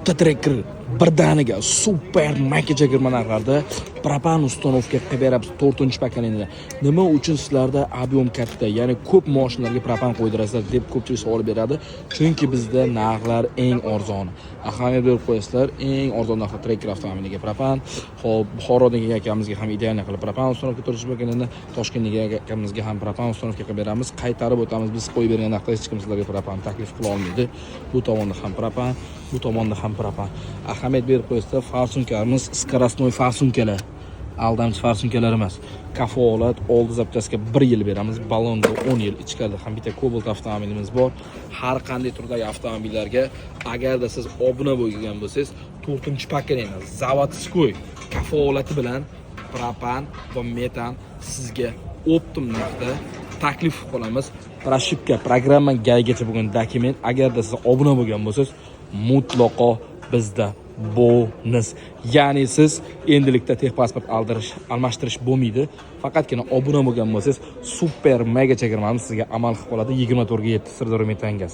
To'rtta Tracker birdaniga super mega chegirma narxlarda propan установка qilib beramiz to'rtinchi поколение da. Nima uchun sizlarda объем katta, ya'ni ko'p moshinalarga propan qo'ydirasizlar, deb ko'pchilik savol beradi. Chunki bizda narxlar eng arzoni. Ahamiyat berib qo'yasizlar, eng arzon narxda Tracker avtomobiliga propan. Xo'p, Buxorodagi akamizga ham идеальный qilib propan установка, to'rtinchi поколение da, Toshkentdagi akamizga ham propan установка qilib beramiz. Qaytarib o'tamiz, biz qo'yib bergan narxda hech kim sizlarga propan taklif qila olmaydi. Bu tomonda ham propan, bu tomonda ham propan. Ahamiyat berib qo'yasizlar, форсунка miz скоростной форсунка lar, aldamchi форсунка lar emas. Kafolat oldi запчасть ga 1 yil beramiz, ballonda 10 yil. Ichkarida ham bitta Cobalt avtomobilimiz bor. Har qanday turdagi avtomobillarga, agarda siz obuna bo'lgan bo'lsangiz, to'rtinchi поколение заводской kafolati bilan propan va metan sizga оптом narxda taklif qilamiz. Прошивка, programma, ГАИ gacha bo'lgan dokument. Agarda siz obuna bo'lgan bo'lsangiz, mutlaqo bizda bonus, ya'ni siz endilikda texpasport aldirish, almashtirish bo'lmaydi. Faqatgina obuna bo'lgan bo'lsangiz, super mega chegirmamiz sizga amal qilib qoladi. 24 ga 7 Sirdaryo metan gaz.